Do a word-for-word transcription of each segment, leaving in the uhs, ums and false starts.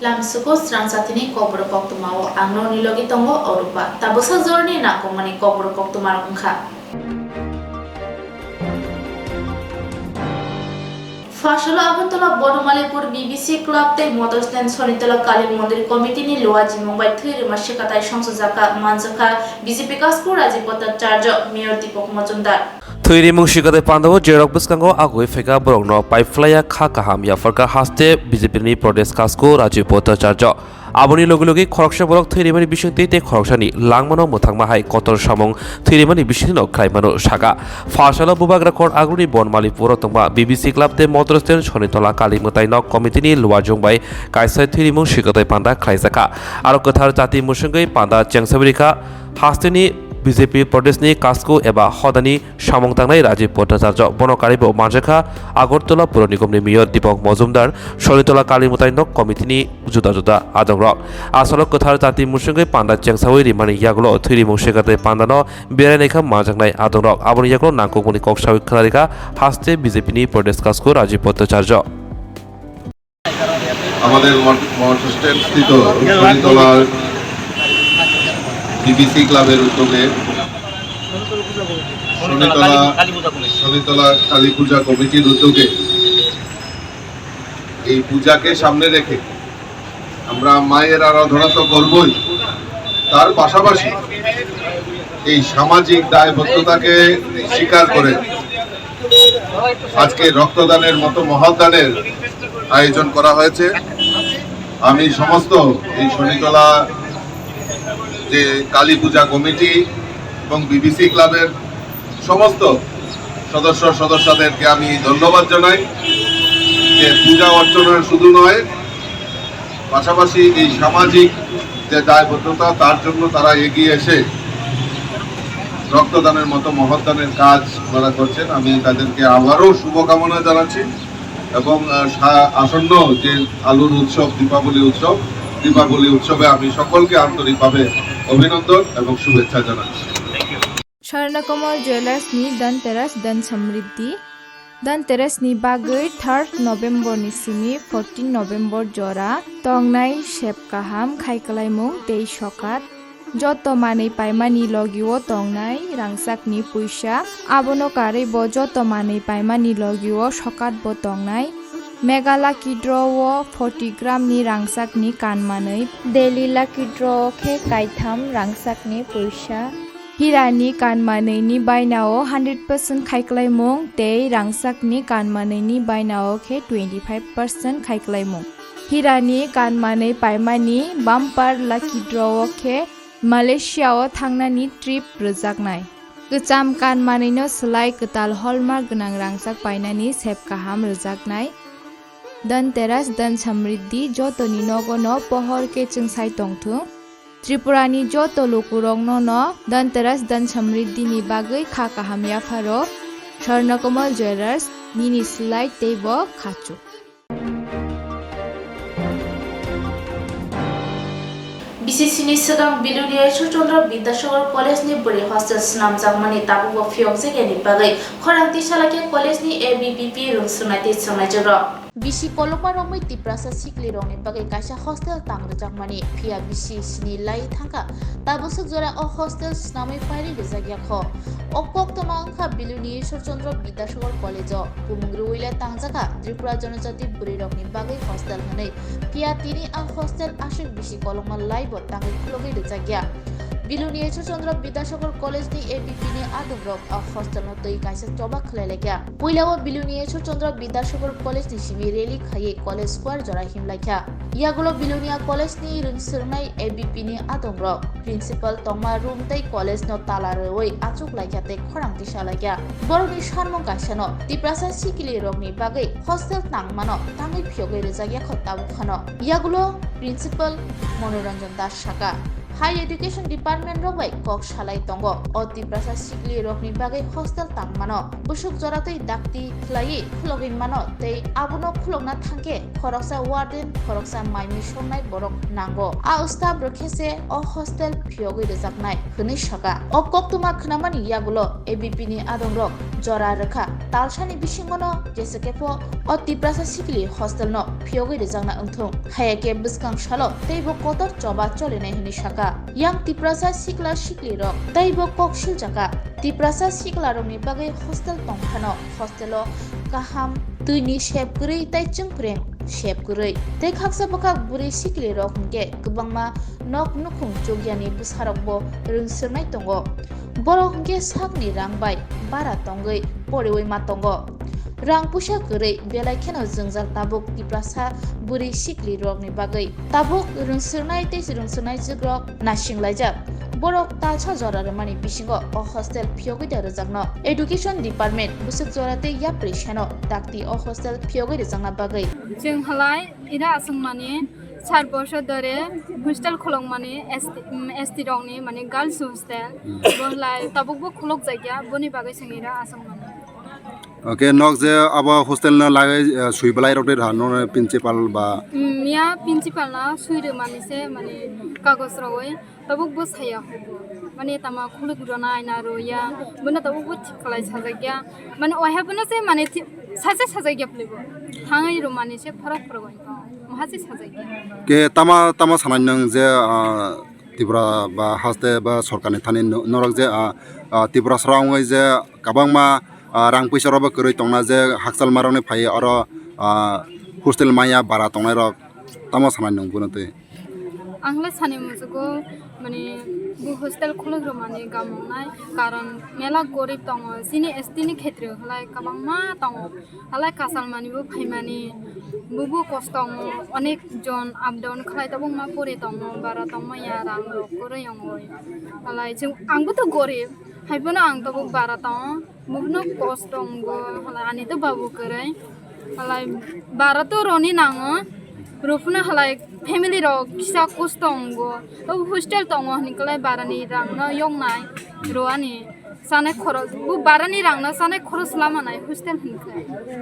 Lamsuko srang sathini kokborok koktwmao ang nokni logi tongo Orupa. Tabuksa jorni nangkukmani kokborok koktwma wngkha. Phasalo Agartala Bonomalipur B B C Club tei Motor Stand Sonitola Kali Mondir Committee ni Luajimung bai thwi rwma sikatai songchajak kha manjakha B J P Kasku Rajiv Bhattacharya, Mayor Deepak Majumdar. Thwi rimung sikatai pandao jerok bwskango agoi phaikha borokno paiphlaiya kha kaham yapharkha haste B J P ni Pradesh Kasku Rajiv Bhattacharya. Aboni logi logi khoroksa borok thwi rimani bisingtwi tei khoroksani langmano mwthangma hai kotor samung thwi rimani bisingtwino khlai mano saka. Phasalo Bubagra Court agroni Bonmali puro tongma B B C Club tei Motor Stand Sonitola Kali Mwtai Nok Committee ni Luajung bai kaisa thwi rimung sikatai panda khlaijakha. Aro kwthar jati mwswngwi panda chengsawi rikha. Hasteni B J P Pradesh ni Kasku eba hodani samung tangnai Rajiv Bhattacharya bono karibo manjakha Agartala Puro Nigom ni Mayor Deepak Majumdar, Sonitola Kali Mwtai Nok Committee ni juda juda adongrok. Asalo kwthar jati mwswngwi panda chengsawi rimani yagulo thwi rimung sikatai pandano berai naikha manjaknai adongrok. Aboni yagulo nangkukmani kok sawi khwnarikha haste B J P ni Pradesh Kasku Rajiv Bhattacharya. আমাদের মঠ-, মঠ স্ট্যান্ড স্থিত শনিতলার বিবিসি ক্লাবের উদ্যোগে শনিতলা, শনিতলা কালী পূজা কমিটির উদ্যোগে এই পূজাকে সামনে রেখে আমরা মায়ের আরাধনা তো করবই, তার পাশাপাশি এই সামাজিক দায়বদ্ধতাকে স্বীকার করে আজকে রক্তদানের মতো মহৎ দানের আয়োজন করা হয়েছে। আমি সমস্ত এই শনিতলা যে কালী পূজা কমিটি এবং বিবিসি ক্লাবের সমস্ত সদস্য সদস্যদেরকে আমি ধন্যবাদ জানাই যে পূজা অর্চনা শুধু নয়, পাশাপাশি এই সামাজিক যে দায়বদ্ধতা, তার জন্য তারা এগিয়ে এসে রক্তদানের মতো মহৎ দানের কাজ ওনারা করছেন। আমি তাদেরকে আবারও শুভকামনা জানাচ্ছি এবং, আহ, সা-, আসন্ন যে আলুর উৎসব, দীপাবলি উৎসব, দীপাবলি উৎসবে আমি সকলকে আন্তরিকভাবে অভিনন্দন এবং শুভেচ্ছা জানাচ্ছি। Swarnakomal Jewellers ni Dhanteras Dhan Samriddhi. Dhanteras ni bagwi third November ni simi fourteen November jora tongnai sep kaham khai kwlaimung tei sokat. Joto manwi paimani logio tongnai rangchakni puisa. Abono karwi bo joto manwi paimani logio sokat bo tongnai. Mega Lucky Draw o forty gram ni rangchakni kan manwi. Daily Lucky Draw o khe kaitham rangchakni puisa. Hirani kan manwini bainao hundred percent khai kwlaimung tei rangchakni kan manwini bainao khe twenty five percent khai kwlaimung. Hirani kan manwi paimani bumper lucky draw o khe Malaysia o thangnani trip rwjaknai. Kwcham kan manwino swlai kwtal hallmark gwnang rangchak painani sep kaham rwjaknai. Dhanteras Dhan Samriddhi jotoni nogono pohor khe chwngsai tongthung. Tripurani joto lukurokno no Dhanteras Dhan Samriddhi ni bagwi kha kaham yapharo. Swarnakomal Jewellers, nini slai teibo khachuk. B C C ni swkang Bilonia Ishwar Chandra Bidyasagar College ni bwrwi hostel swnamjakmani tabukbo phiyokjakya ni bagwi khorang tisa lakhe college ni A B V P rwng swngnai tei swngnaijakrok. Bisi kolokma romwi Tiprasa siklirokni bagwi kaisa hostel tang rwjakmani, phiya bisi sini lai thangkha. Tabuksa jora o hostel swnamwi pairi rwjakya kho. O koktwma wngkha Bilonia Ishwar Chandra Bidyasagar College-o. Bumung rwui le tangjakha Tripura Jonojati bwrwirokni bagwi hostel hwnwi. Phiya tini a hostel aswk bisi kolokma laibo tangwi khulogwi rwjakya. Bilonia Ishwar Chandra Bidyasagar College-ni A B P-ni adongrok a hostel-no twi kaisa choba khlai laikha. Puila o Bilonia Ishwar Chandra Bidyasagar College ni simi rally khaiwi College Square jora himlaikha. Yagulo Bilonia College ni rwngswrwngnai A B P ni adongrok, principal tongma room tei college no tala rwui achuk laikha tei khorang tisa laikha. Borokni sarmung kaisano Tiprasa sikili rokni bagwi hostel tangmano tangwi phiyogwi rwjakya kho tabuk phano. Yagulo principal Manoranjan Das sakha. Higher Education Department rok bai kok salai tongo. O Tiprasa sikli rokni bagwi hostel tangmano bwswk joratwi dakti khlaiwi khulogwi mano tei abono khulokna thangkhe khoroksa warden, khoroksa mai mui songnai borok nango. A staff rok khe se o hostel phiyogwi rwjaknai hwnwi saka. O koktwma khwnamani yagulo A B P ni adongrok jora rwkha. Talsani bisingono jese khe pho o Tiprasa sikli hostel no phiyogwi rwjakna wngthung. Haya khe bwskang salo teibo kotor choba cholinai hwnwi saka. Yang Tiprasa sikla sikli rok teibo kok siljakha. Tiprasa sikla rokni bagwi hostel tongphano hostelo kaham twini sep kwrwi tei chwngpreng sep kwrwi. Tei khaksa bwkhak bwrwi sikli rok hwnkhe kwbangma nok nukhung chukyani bwsarokbo rwngswrnai tongo. Borok hwnkhe sakni rang bai bara tongwi poriwi ma tongo. Rang puisa kwrwi belai kheno jwngjal tabuk Tiprasa bwrwi sikli rokni bagwi. Tabuk rwngswrnai tei rwngswrnaijwk rok nasinglaijak. Borok talsa jora rwmani bisingo o hostel phiyogwi da rwjakno Education Department bwswk jora tei yapri seno dakti o hostel phiyogwi rwjakna bagwi. Chwng halai ira aswngmani sar bosor dore hostel khulokmani S T, mm, S T rokni mane girls hostel. Bo halai tabukbo khulokjakya, boni bagwi chwng ira aswngmani. Okay, nok je abo hostel no lagwi, eh, sui belai rok de rha, no principal ba? Mm, ya principal na sui rwmani se mane kagoj rogwi. Tabuk bo saya hubo. Mane tama khuluk rona aina ro ya. Bono tabuk bo thik khlai sajak ya. Mane oiha bono se mane thi-, sacha sajak ya phlebo. Thangai ro mane se phorok phorok oi to. Maha se sajak ya. Ke tama, tama sanai nang je, ah, Tripura ba haste ba sorkar ni thani no-, norok je, ah, ah, Tripura srang oi je kabang ma, ah, rang puisa rok bo kwrwi tongna je hakchal ma rok ni phai oro, ah, hostel maya bara tongnai rok tama sanai nang bono twi. Ang le sani musugo, mane, bo hostel khuluk rwmani gamongnai, karon mela gorib tongo, chini S T ni khetre halai kwbangma tongo, halai kachal mani bo phaimani, bo bo kosto tongo, onek jon up down khlai tabuk ma pore tongo, bara tongma ya rang rok kwrwi ongoi, halai chwng, ang bo to gorib, hai bono ang tabuk bara tongo. Mukno kosto wngo, halai ani to babu kwrwi. Halai bara to roni nango. Rupna halai family rok kisa kosto wngo. O hostel tongo hini kwlai barani rangno yoknai. Roani sanai khoros, bo barani rangno sanai khoros lamanai hostel hinkhe.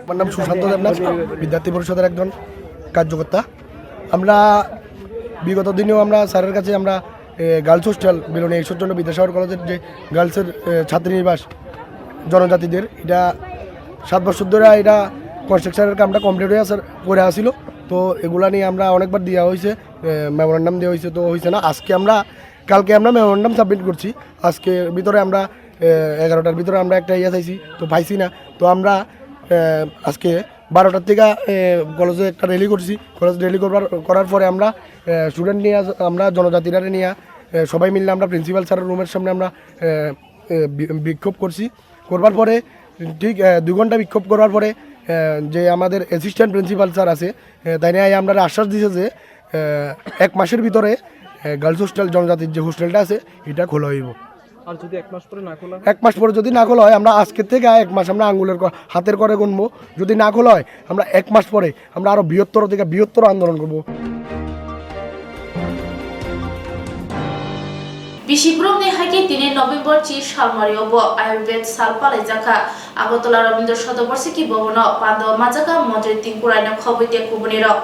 আমার নাম সুশান্ত দেবনাথ, বিদ্যার্থী পরিষদের একজন কার্যকর্তা। আমরা বিগত দিনেও আমরা স্যারের কাছে আমরা, এ, গার্লস হোস্টেল, বিলোনিয়া ঈশ্বরচন্দ্র বিদ্যাসাগর কলেজের যে গার্লসের, এ, ছাত্রীনিবাস জনজাতিদের, এটা সাত বছর ধরে এটা কনস্ট্রাকশনের কামটা কমপ্লিট হয়ে আসার পরে আসিল। তো এগুলা নিয়ে আমরা অনেকবার দেওয়া হয়েছে, এ, মেমোরান্ডাম দেওয়া হয়েছে, তো হয়েছে না। আজকে আমরা, কালকে আমরা মেমোরান্ডাম সাবমিট করছি, আজকের ভিতরে আমরা, এ, এগারোটার ভিতরে আমরা একটা ইয়ে চাইছি, তো পাইছি না। তো আমরা, এ, আজকে বারোটার থেকে, এ, কলেজে একটা র্যালি করছি। কলেজ র্যালি করবার, করার পরে আমরা, এ, স্টুডেন্ট নিয়ে আস-, আমরা জনজাতিরা নিয়ে, এ, সবাই মিলে আমরা প্রিন্সিপাল স্যারের রুমের সামনে আমরা, এ, এ, বি-, বিক্ষোভ করছি। করবার পরে ঠিক, এ, দুই ঘন্টা বিক্ষোভ করার পরে, এ, যে আমাদের অ্যাসিস্ট্যান্ট প্রিন্সিপাল স্যার আছে, এ, তাই নিয়ে আমরা আশ্বাস দিছে যে, এ, এক মাসের ভিতরে, এ, গার্লস হোস্টেল, জনজাতির যে হোস্টেলটা আছে, এটা খোলা হইব। আর যদি এক মাস পরে না খোলা হয়? এক মাস পরে যদি না খোলা হয়, আমরা আজকে থেকে এক মাস আমরা আঙ্গুলের ক-, হাতের করে গুনবো। যদি না খোলা হয়, আমরা এক মাস পরে আমরা আরো বৃহত্তর থেকে বৃহত্তর আন্দোলন করব। Bisi borokni hai khe tini November chi salmario bo Ayurved sal palaijakha. Agartala Rabindra Sotoborsiki Bhabono pando majaka montri Tingkurai no khobwi te kubuni rok.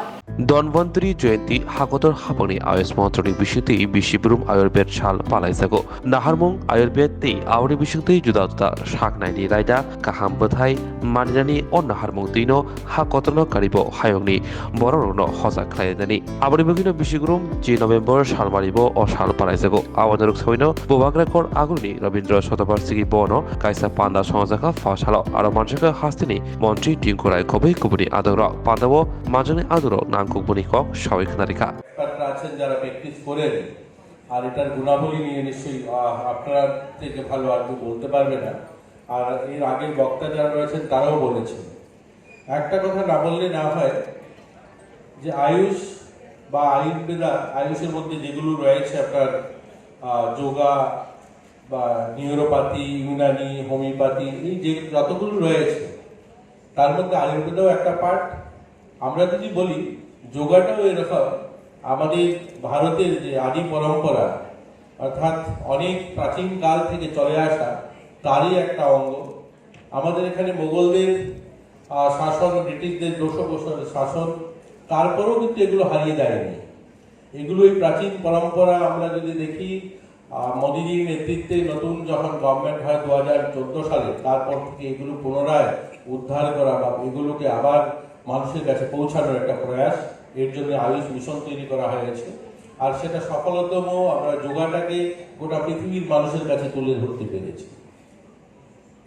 Dhanvantari Jayanti hakotor hapangni ayush montroni bisingtwi bisi brum Ayurved sal palaijago. Naharmung Ayurved tei aboni bisingtwi juda juda saknaini raida kaham bwthai manwirani o naharmung twino ha kotorno karibo hayungni bororokno hoja khlainani. Aboni bagwino bisi brum chi November salmaribo o sal palaijago. Aboni rwksawino bubagra kor agulini Rabindra Sotobarsigi bono kaisa panda songjakha pha salo aro manjakha hasteni montri Tinku Rai khobwi kubuni adongrok. Pandao manjaknai adongrok nangkukboni kok sawi khwnarikha. ডাক্তাররা আছেন যারা প্র্যাকটিস করেন, আর এটার গুণাবলী নিয়ে নিশ্চয়ই, আহ, আপনারা থেকে ভালো আর কেউ বলতে পারবে না। আর এর আগের বক্তা যারা রয়েছেন তারাও বলেছেন। একটা কথা না বললে না হয় যে আয়ুষ বা আয়ুর্বেদা, আয়ুষের মধ্যে যেগুলো রয়েছে আপনার, আহ, যোগা বা নিউরোপ্যাথি, ইউনানি, হোমিওপ্যাথি, এই যে যতগুলো রয়েছে তার মধ্যে আয়ুর্বেদও একটা পার্ট। আমরা যদি বলি যোগাটাও এরকম, আমাদের ভারতের যে আদি পরম্পরা, অর্থাৎ অনেক প্রাচীন কাল থেকে চলে আসা তারই একটা অঙ্গ। আমাদের এখানে মোগলদের, আহ, শাসন, ব্রিটিশদের দুশো বছরের শাসন, তারপরেও কিন্তু এগুলো হারিয়ে যায়নি। এগুলোই প্রাচীন পরম্পরা। আমরা যদি দেখি, আহ, মোদিজির নেতৃত্বে নতুন যখন গভর্নমেন্ট হয় দু হাজার চোদ্দ সালে, তারপর থেকে এগুলো পুনরায় উদ্ধার করা বা এগুলোকে আবার মানুষের কাছে পৌঁছানোর একটা প্রয়াস, এর জন্য আয়ুষ মিশন তৈরি করা হয়েছে। আর সেটা সফলতম। আমরা যোগাটাকে গোটা পৃথিবীর মানুষের কাছে তুলে ধরতে পেরেছি।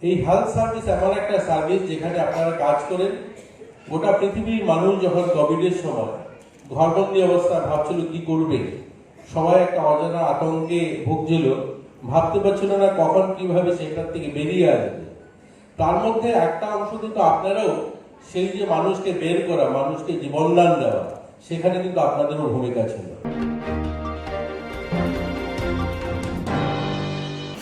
এই হেলথ সার্ভিস এমন একটা সার্ভিস যেখানে আপনারা কাজ করেন, গোটা পৃথিবীর মানুষ যখন কোভিডের সময় ঘরবন্দি অবস্থা ভাবছিল কি করবে, সবাই একটা অজানা আতঙ্কে ভুগছিল, ভাবতে পারছিল না কখন কিভাবে সেটার থেকে বেরিয়ে আসবে। তার মধ্যে একটা অংশ কিন্তু আপনারাও, সেই যে মানুষকে বের করা, মানুষকে জীবনদান দেওয়া, সেখানে কিন্তু আপনাদেরও ভূমিকা ছিল।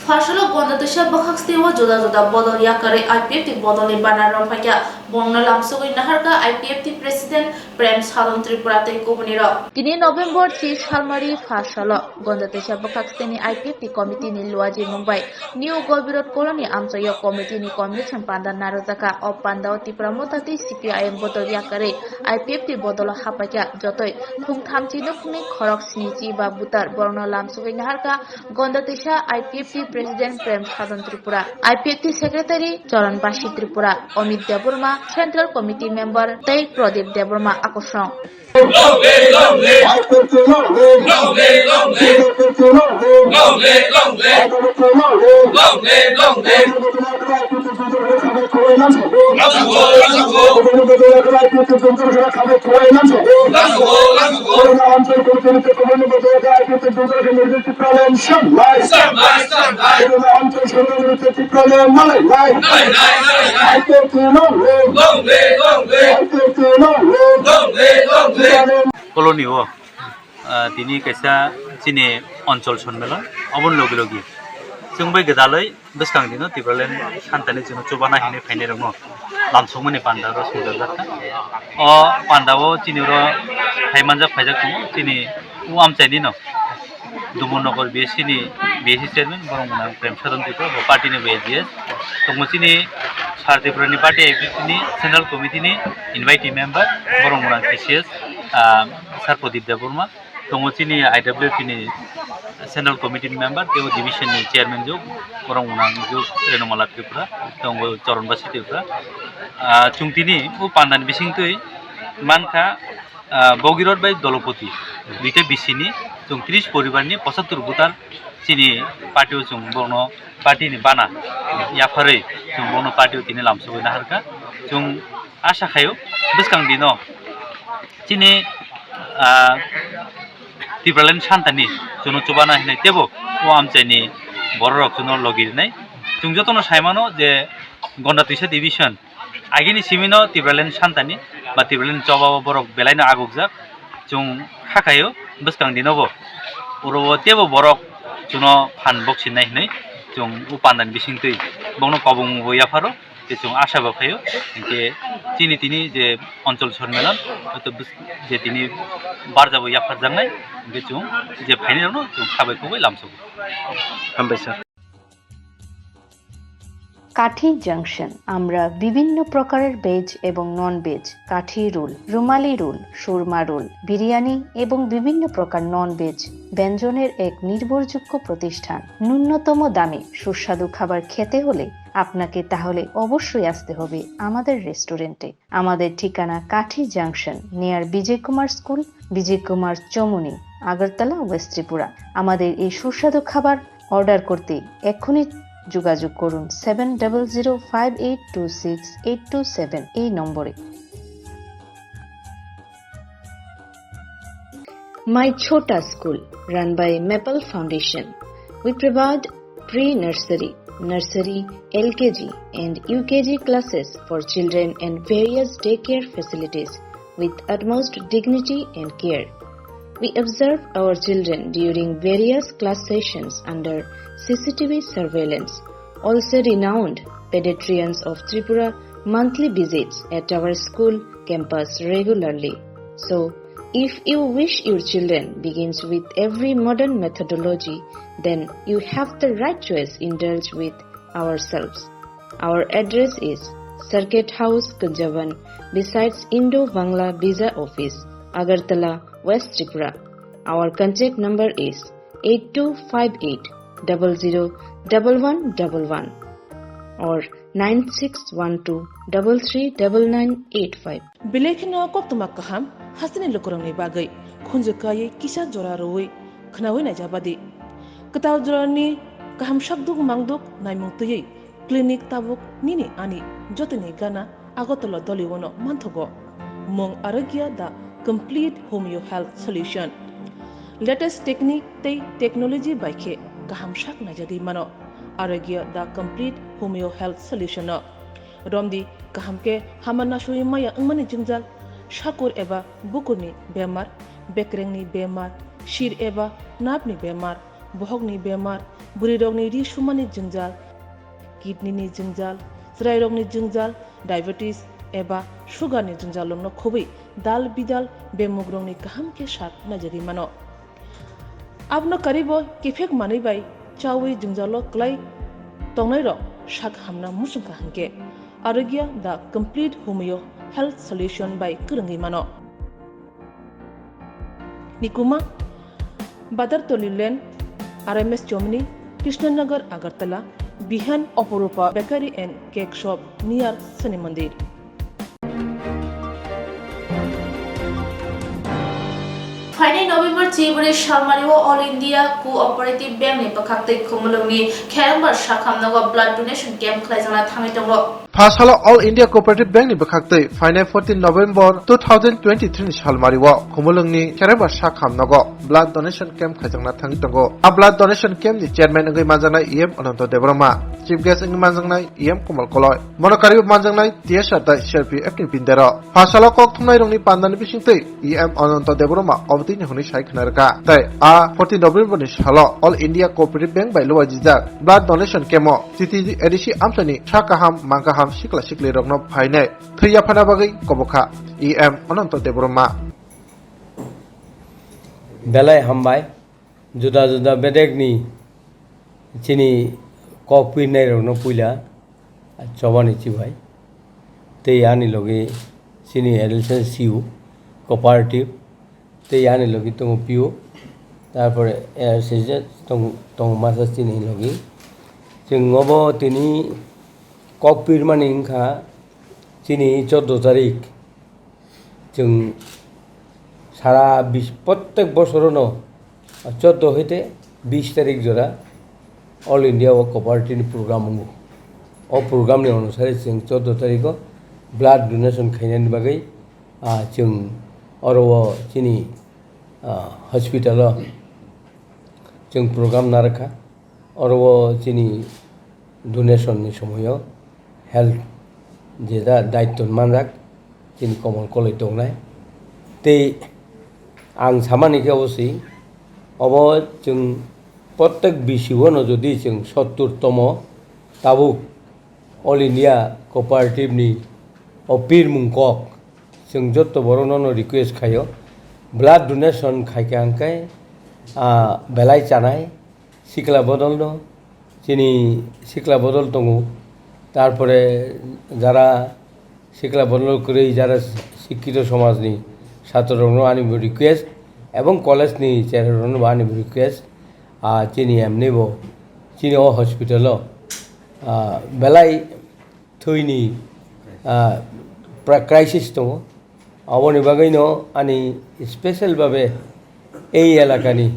Pharsalo Gonda Twisa bwkhak steo juda juda bodol yakarwi I P F T bodolni bana rwphaikha, bongno lamsogwi naharkha I P F T President Prem Sadhan Tripura tei kubunirok. Tini November tris salmari pharsalo Gonda Twisa bwkhak steni I P F T committee ni luaji mungbai New Gobirot Colony amchaio committee ni convention panda narwjakha. O pandao Tipra Motha tei C P I M bodol yakarwi I P F T bodolo haphaikha jotoi khung thamchi nukhungni khorok snichi ba butar borokno lamsogwi naharkha Gonda Twisa I P F T President Prem Sadhan Tripura, I P F T Secretary Charan Basi Tripura, Amit Debbarma, Central Committee Member tei Pradip Debbarma akosong. Long live, long live. Long live, long live. Long live, long live. Long live, long live. Long live, long live. Koloni o, ah, tini kaisa chini onchol sonmelon, oboni logi logi chwng bai gwdalwi bwskang dino Tipraland santani chwngno chubana hinwi phainairokno lamsokmani panda oro songjakjakha. O panda o chini oro phai manjak phaijak tongo, chini o amchaini no Dumburnogor B S C ni B S C chairman borok mwnang Prem Sadhan Tripura, bo party ni bo A G S. Tongo chini Sar Tripura ni party I P F T ni central committee ni invitee member borok mwnang T C S, ah, Sar Pradip Debbarma. Tongo chini I W P ni central committee ni member, tei o division ni chairman juk, borok mwnang juk Renumala Tripura, tongo Charan Basi Tripura. Ah, chwng tini o panda ni bisingtwi mankha, ah, Bogirot bai Dolopoti, duita B C ni, chwng tris poribar ni pochattor voter chini party o chwng borokno party ni bana yapharwi chwng borokno party o tini lamsogwi naharkha. Chwng asa khaio bwskang dino chini, ah, Tipraland santani chwngno chubana hinwi teibo o amchaini bororok chwngno logi rinai. Chwng jotono saimano je Gonda Twisa division agini simino Tipraland santani ba Tipraland chobao borok belaino agukjak. Chwng hakhaio bwskang dinobo oro o teibo borok chwngno phan boksinai hinwi chwng o pandani bisingtwi bokno kobongbo yapharo. Tei chwng asa bo khaio, hinkhe chini tini je onchol sonmelan, hoito bws-, je tini barjabo yapharjaknai, hinkhe chwng je phainairokno chwng khabai khogwi lamsogo. Hambai sir. কাঠি জাংশন। আমরা বিভিন্ন প্রকারের ভেজ এবং non veg, কাঠি রোল, রুমালি রোল, সুরমা রোল, বিরিয়ানি এবং বিভিন্ন প্রকার non veg ব্যঞ্জনের এক নির্ভরযোগ্য প্রতিষ্ঠান। ন্যূনতম দামে সুস্বাদু খাবার খেতে হলে আপনাকে তাহলে অবশ্যই আসতে হবে আমাদের রেস্টুরেন্টে। আমাদের ঠিকানা কাঠি junction, near Vijay Kumar school, Vijay Kumar চমুনি, আগরতলা, ওয়েস্ট ত্রিপুরা। আমাদের এই সুস্বাদু খাবার অর্ডার করতে এক্ষুনি যোগাযোগ করুন seven double zero five eight two six eight two seven এই নম্বরে। My Chhota School, run by Maple Foundation. We provide pre-nursery, nursery, L K G and U K G classes for children and various daycare facilities with utmost dignity and care. We observe our children during various class sessions under C C T V surveillance. Also, renowned pediatricians of Tripura monthly visits at our school campus regularly. So, If you wish your children begins with every modern methodology, then you have the right choice. Indulge with ourselves. Our address is Circuit House, Kunjaban, besides Indo-Bangla Visa Office, Agartala, West Tripura. Our contact number is eight two five eight double zero double one double one or nine six one two double three double nine eight five. Belai kheno koktwma kaham hasteni lukurokni bagwi khunju kaiwi kisa jora rwui khnaui naijabadi. Kwtal jorani kaham sakduk mangduk naimung twiwi clinic tabuk nini ani jotoni gana Agartala Doliwano manthogo. Mung Arogya the complete homeo health solution. Latest technique tei technology bai khe kaham sak naijagwi mano Arogya the complete homeo health solution no. Romdi kaham khe hama nasui maya wngmani jwngjal, sakur eba bukurni bemar, bekrengni bemar, sir eba napni bemar, bohokni bemar, bwrwirokni ri sumani jwngjal, kidney ni jwngjal, chwrairokni jwngjal, diabetes eba sugar ni jwngjal rokno khobwi dal bidal bemugrokni kaham khe sak naijagwi mano. Abono karibo kiphek manwi bai chawi jwngjalo kwlai tongnairok sak hamna muchungkha hwnkhe Arogya the complete homeo health solution bai kwrwngwi mano. Nikuma, Badartoli Lane, R M S Chomni, Krishnanagar, Agartala, Bihan, Oporupa Bakery and Cake Shop near Shani Mandir. Phainai November chibri salmario All India Cooperative Bank ni bwkhaktwi Khumulwngni Kherengbar Sakham nogo blood donation camp khlaijakna thangwi tongo. Phasalo All India Cooperative Bank ni bwkhaktwi phainai fourteen November two thousand twenty-three ni salmario Khumulwngni Kherengbar Sakham nogo blood donation camp khaijakna thangwi tongo. A blood donation camp ni chairman wngwi manjaknai E M Ananto Debbarma, chief guest wngwi manjaknai E M Komal Koloi, mono kariwi manjaknai T S R tei C R P F ni bindero. Phasalo kok thumnairokni pandani bisingtwi E M Ananto Debbarma obotwini hwnwi sai khna rwkha. Tei a fourteen November ni salo All India Cooperative Bank bai luaijijak blood donation camp o T T D A D C amchaini sa kaham, mang kaham sikla siklirokno phainai thwi yaphana bagwi kobokha E M Ananto Debbarma. Belai hambai, juda juda bedekni chini kok pirnairokno puila chobani chibai. Tei ani logi chini additional C E O, cooperative, tei ani logi tongo P O, tarpore A R C C tongo, tongo masa chini logi. Chwng obo tini kok pirmani wngkha chini chordo tarik. Chwng sara bis-, prottek bosorono chordo hoite bis tarik jora All India o cooperative ni program wngo. O program ni onusare chwng chordo tariko blood donation khainani bagwi, ah, chwng oro o chini, ah, hospital o chwng program narwkha. Oro o chini donation ni somoio health je da daityo manjak chini Komol Koloi tongnai. Tei ang samani khe obo si, obo chwng prottek B C O no jodi chwng sottur tomo tabuk All India Cooperative ni o pirmung kok, chwng jotto borok nono request khaio, blood donation khaikha hwnkhe, ah, belai chanai, sikla bodol no, chini sikla bodol tongo, tarpore jara sikla bodol kwrwi, jara sikkito somajni chatrorokno ani bo request, ebong college ni cherairokno bo ani bo request, ah, chini emni bo, chini o hospital o, ah, belai thwini, ah, pra-, crisis tongo. Aboni bagwino ani special babe ei elakani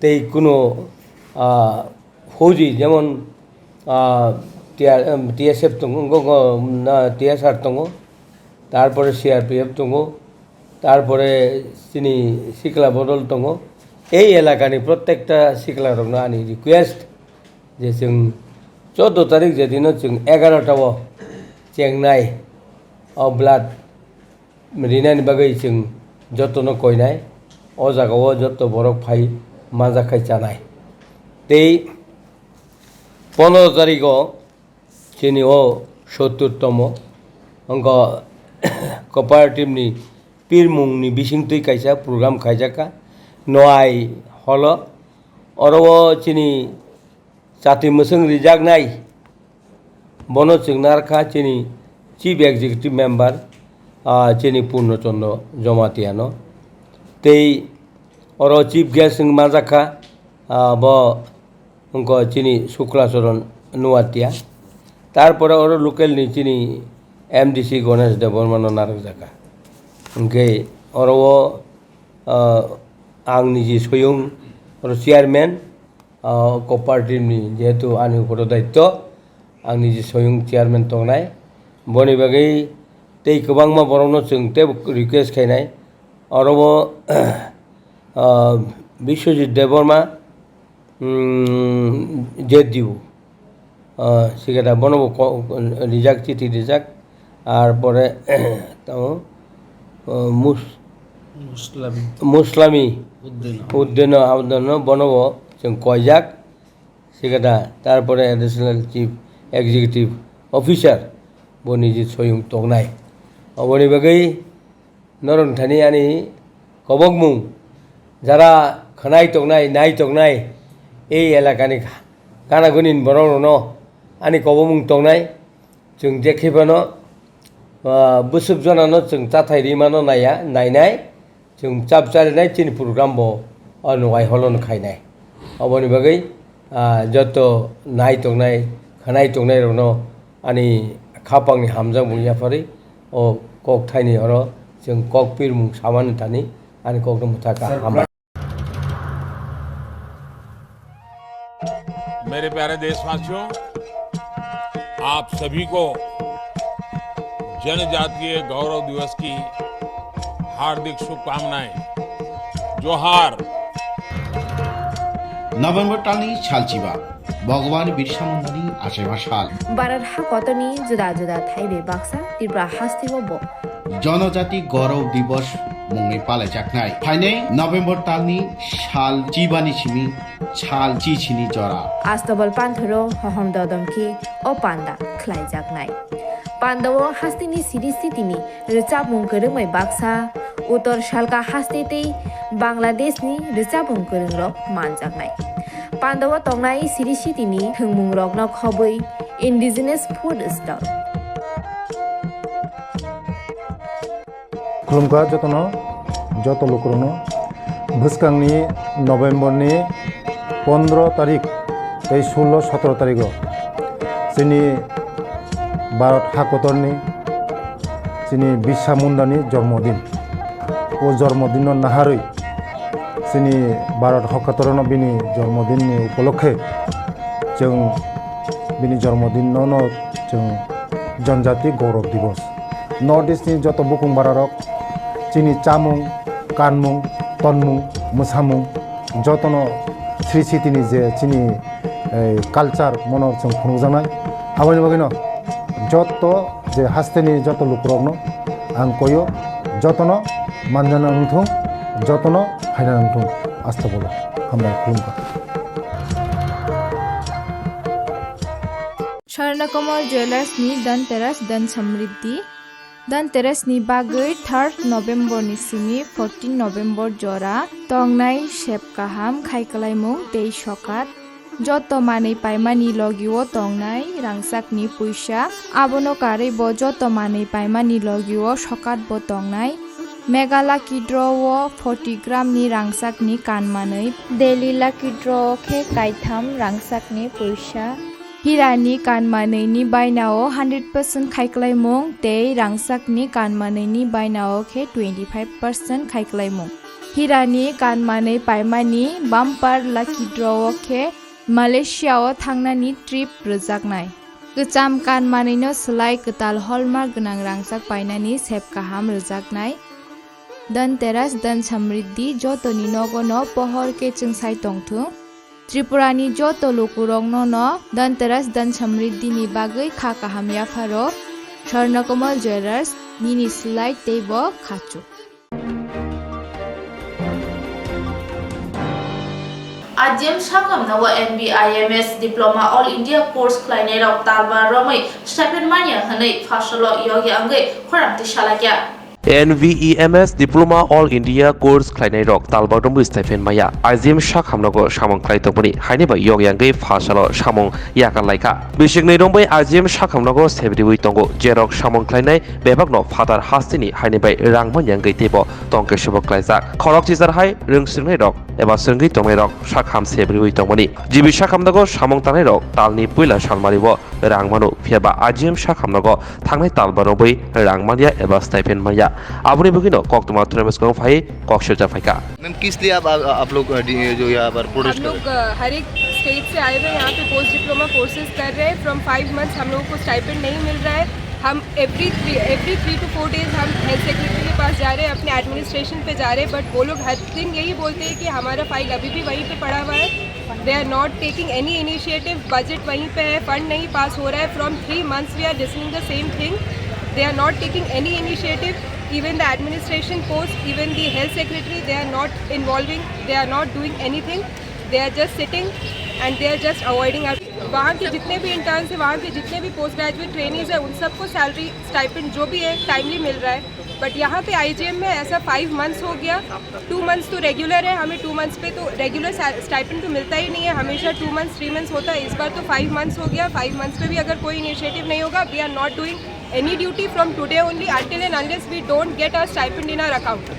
tei kuno, ah, fauji jemon, ah, T R, em, T S F tongo, go, go, na, T S R tongo, tarpore C R P F tongo, tarpore chini sikla bodol tongo. Ei elakani prottekta siklarokno ani request, je chwng chordo tarik je dino chwng egarota o chengnai o blood rinani bagwi chwng jotono koinai, o jaga o joto borok phai manjak khai chanai. Tei pondro tarik o chini o sottur tomo wngkha cooperative ni pirmungni bisingtwi kaisa program khaijakha Noai holo. Oro o chini chati mwswng rijaknai, bono chwng narwkha chini Chief Executive Member, ah, chini Purno Chandra Jamatia no. Tei oro Chief Guest wng manjakha, ah, bo wngkha chini Shukla Charan Nuatia. Tarpore oro local ni chini M D C Ganesh Debbarma no narwkjakha. Hwnkhe oro o, ah, ang niji soyung oro chairman, ah, cooperative ni jehetu ani uporo daityo, ang niji soyung chairman tongnai. Boni bagwi tei kwbangma borokno chwng teibo request khainai. Oro o, ah, Biswajit Debbarma, mm, J D U, ah, sikhe da bono bo ko-, rijak, chithi rijak. Ar pore tamo, ah, Mus-, Muslami. Muslami Uddin. Uddin Abdulno bono bo chwng koijak. Sikhe da, tarpore Additional Chief Executive Officer bo niji soyung tongnai. Oboni bagwi norok thani ani kobokmung jara khwnai tongnai, nai tongnai, ei elakani gana gunin borok rokno ani kobokmung tongnai. Chwng je khe phano, ah, bwswk jonano chwng chathai rimano naiya, nainai, chwng chap charinai chini program bo o Noai holo no khainai. Oboni bagwi, ah, joto nai tongnai, khwnai tongnai rokno ani khapangni hamjakmung yapharwi o kok thaini oro chwng kok pirmung samani thani ani kokno mwthaka. Hambai. मेरे प्यारे देशवासियों, आप सभी को जनजातीय गौरव दिवस की हार्दिक शुभकामनाएं। जोहार। November talni salchiba, Bhagwan Birsa Mundani achaiba sal. Bharat hakotorni juda juda thaibai baksa Tripura hasteo bo Janajati Gaurav Divas mungwi palaijaknai. Phainai November talni sal chibani simi sal chichini jora. Astobal panthoro hohom dodom khe o panda khlaijaknai. Pandao hasteni siri sitini rwchapmung kwrwngmai baksa, Uttor Salka haste tei Bangladeshni rwchapmung kwrwngrok manjaknai. Pandao tongnai siri sitini thwngmungrokno khobwi indigenous food stall. Khulumkha jotono, joto lukurokno. Bwskangni November ni pondro tarik tei sullo sotoro tarigo chini Bharat hakotorni chini Birsa Mundani jormodin. O jormodinno naharwi chini Bharat hakotorno bini jormodinni upolokhe chwng bini jormodinno no chwng Janjati Gaurav Divas. North East ni joto bukung bararok chini chamung, kanmung, tonmung, mwsamung jotono sri sitini je chini, eh, culture mono chwng phunukjaknai. Aboni bagwino joto je hasteni joto lukurokno ang koyo, jotono manjana wngthung, jotono phaina wngthung. Astagfirullah. Hambai, khulumkha. Swarnakomal Jewellers ni Dhanteras Dhan Samriddhi. Dhanteras ni bagwi third November ni simi fourteen November jora tongnai sep kaham khai kwlaimung tei sokat. Joto manwi paimani logio tongnai rangchakni puisa. Abono karwi bo joto manwi paimani logio sokat bo tongnai. Mega Lucky Draw o forty gram ni rangchakni kan manwi. Daily Lucky Draw o khe kaitham rangchakni puisa. Hirani kan manwini bainao hundred percent khai kwlaimung tei rangchakni kan manwini bainao khe twenty five percent khai kwlaimung. Hirani kan manwi paimani bumper lucky draw o khe Malaysia o thangnani trip rwjaknai. Kwcham kan manwino swlai kwtal hallmark gwnang rangchak painani sep kaham rwjaknai. Dhanteras Dhan Samriddhi jotoni nogono pohor khe chwngsai tongthung. Tripurani joto lukurokno no Dhanteras Dhan Samriddhini bagwi kha kaham yapharo. Swarnakomal Jewellers, nini swlai teibo khachuk. Ajim sakhamna o M B I M S Diploma All India Course khlainairok talba romwi stipend manya hwnwi pharsalo yogi wngwi khorang twi salakya. N V E M S Diploma All India Course khlainai rok talbak romwi stipend maya. I G M sak hamnogo samung khlai tongmani haini bai yong yangwi pha salo samung yakar laikha. Bisingni romwi I G M sak hamnogo sebriwi tongo, jerok samung khlainai bebakno phatar hasteni haini bai rang man yangwi teibo tongke sebo klaijak. Khorok chijar hai rwng swrwngnai rok eba swrwngwi tongnai rok sak ham sebriwi tongmani. G B sak hamnogo samung tangnai rok talni puila salmari o rang mano, phiya ba I G M sak hamnogo thangnai tal barobwi rang manya eba stipend manya. Aboni bagwino koktwma thurem bwskango phai kok sirjak phaikha. Ma'am, किस लिए आप, आप, आप लोग, अ, डि-, जो यहाँ पर हम प्रोटेस्ट कर रहे लोग, हैं? अ, हर एक स्टेट से आए हुए हैं, यहाँ पे पोस्ट डिप्लोमा कोर्सेज कर रहे हैं। फ्रॉम फाइव मंथ्स हम लोगों को स्टाइपेंड नहीं मिल रहा है। हम every three, every three to four days हम हेल्थ सेक्रेटरी के पास जा रहे हैं, अपने एडमिनिस्ट्रेशन पे जा रहे हैं, बट वो लोग हर दिन यही बोलते हैं कि हमारा फाइल अभी भी वहीं पे पड़ा हुआ है। They are not taking any initiative। Budget वहीं पे है, फंड नहीं पास हो रहा है। From three months we are listening the same thing। They are not taking any initiative। Even the administration post, even the health secretary, they are not involving, they are not doing anything। They are just sitting and they are just avoiding us। वहाँ के जितने भी इंटर्न्स हैं, वहाँ के जितने भी post graduate trainees हैं, उन सबको सैलरी, स्टाइपेंड जो भी है, टाइमली मिल रहा है। बट यहाँ पे आईजीएम में ऐसा फाइव मंथ्स हो गया। टू मंथ्स तो रेगुलर है, हमें टू मंथ्स पे तो रेगुलर स्टाइपेंड तो मिलता ही नहीं है, हमेशा टू मंथ्स, थ्री मंथ्स होता है। इस बार तो फाइव मंथ्स हो गया। फाइव मंथ्स पे भी अगर कोई इनिशिएटिव नहीं होगा, we are not doing any duty from today only। Until and unless we don't get our stipend in our account।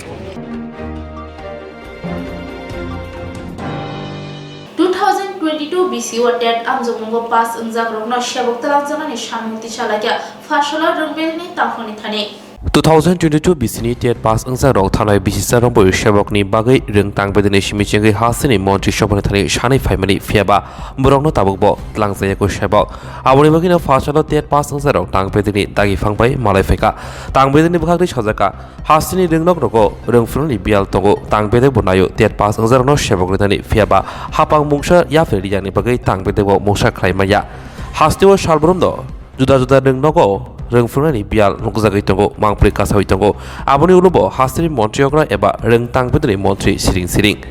Two thousand twenty-two B C O TET amjokmungo pass wngjak rokno sebok twlangjaknani samung tisalakya Pharsalo Rwngbirni Taphangni thani. Two thousand twenty-two B C ni TET pass wngjak rok thanai bisi sa romwi sebokni bagwi rwng tang bedini simi chengwi hasteni montri sobhani thani sanwi phaimani, phiya ba borokno tabukbo twlangjakyaku sebok. Aboni bagwino Pharsalo TET pass wngjak rok tang bedini dagi phang bai malai phaikha. Tang bedini bwkhakni sajaka, hasteni rwngnok rogo rwng phwrwngnani biyal tongo, tang bedekbo naio TET pass wngjakrokno sebok rwnani, phiya ba hapang mungsa yapharwi riyani bagwi tang bedekbo mungsa khlai manya. Hasteo salbrumno juda juda rwngnogo rwng phwrwngnani biyal nukjagwi tongo, mangpri kasawi tongo. Aboni ulo bo hasteni montriyokra eba rwng tang bedekni montri siring siring.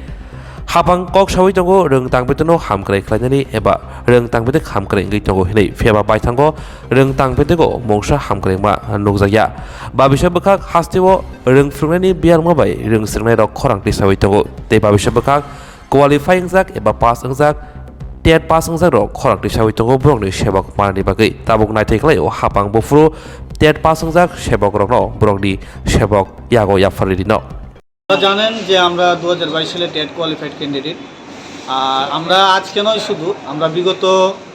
Hapang kok sawi tongo, rwng tang bedekno hamkrai khlainani eba rwng tang bedek hamkrai wngwi tongo hinwi, phiya ba baithango rwng tang bedego mungsa hamkrai wngma nukjakya. Babisa bwkhak hasteo rwng phwrwngnani biyal wngma bai rwng swrwngnairok khorang tisawi tongo, tei babisa bwkhak qualify wngjak eba pass wngjak, TET pass wngjak rok khorang tisawi tongo borokni sebok manani bagwi. Tabuk naithai khlaio hapang buphuru TET pass wngjak sebok rokno borokni sebok yago yapharwi rino. আপনারা জানেন যে আমরা দু হাজার বাইশ সালে TET qualified candidate. আর আমরা আজকে নয় শুধু, আমরা বিগত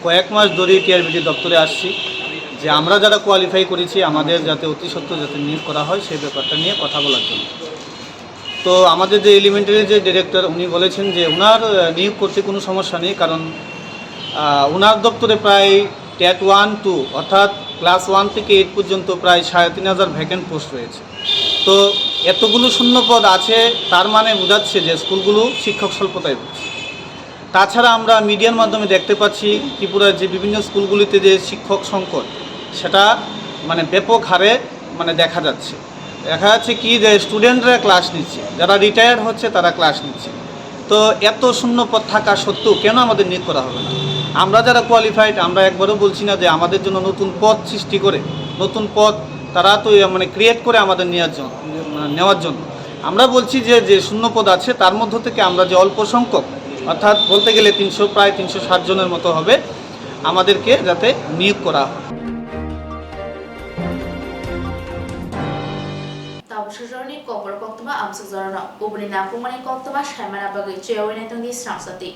কয়েক মাস ধরেই টিআরবিটি দপ্তরে আসছি যে আমরা যারা কোয়ালিফাই করেছি, আমাদের যাতে অতি সত্বর যাতে নিয়োগ করা হয়, সেই ব্যাপারটা নিয়ে কথা বলার জন্য। তো আমাদের যে এলিমেন্টারি যে ডিরেক্টর, উনি বলেছেন যে ওনার, আহ, নিয়োগ করতে কোনো সমস্যা নেই, কারণ, আহ, ওনার দপ্তরে প্রায় টেট ওয়ান টু, অর্থাৎ ক্লাস ওয়ান থেকে এইট পর্যন্ত প্রায় সাড়ে তিন হাজার ভ্যাকেন্ট পোস্ট রয়েছে। তো এতগুলো শূন্য পদ আছে, তার মানে বোঝাচ্ছে যে স্কুলগুলো শিক্ষক স্বল্পতায় ভুগছে। তাছাড়া আমরা মিডিয়ার মাধ্যমে দেখতে পাচ্ছি ত্রিপুরার যে বিভিন্ন স্কুলগুলিতে যে শিক্ষক সংকট, সেটা মানে ব্যাপক হারে মানে দেখা যাচ্ছে। দেখা যাচ্ছে কি যে স্টুডেন্টরা ক্লাস নিচ্ছে, যারা রিটায়ার্ড হচ্ছে তারা ক্লাস নিচ্ছে। তো এত শূন্য পদ থাকা সত্ত্বেও কেন আমাদের নিয়োগ করা হবে না? আমরা যারা কোয়ালিফাইড, আমরা একবারও বলছি না যে আমাদের জন্য নতুন পদ সৃষ্টি করে, নতুন পদ তারা তো, ইয়ে, মানে ক্রিয়েট করে আমাদের নেওয়ার জন্য, মানে নেওয়ার জন্য। আমরা বলছি যে, যে শূন্য পদ আছে তার মধ্য থেকে আমরা যে অল্প সংখ্যক, অর্থাৎ বলতে গেলে তিনশো, প্রায় তিনশো ষাট জনের মতো হবে, আমাদেরকে যাতে নিয়োগ করা হয়। Tabuk sajorni kokborok koktwma amsuk jorano. Ubuni nangkukmani koktwma saimana bagwi chuyawino tongdi srang sati.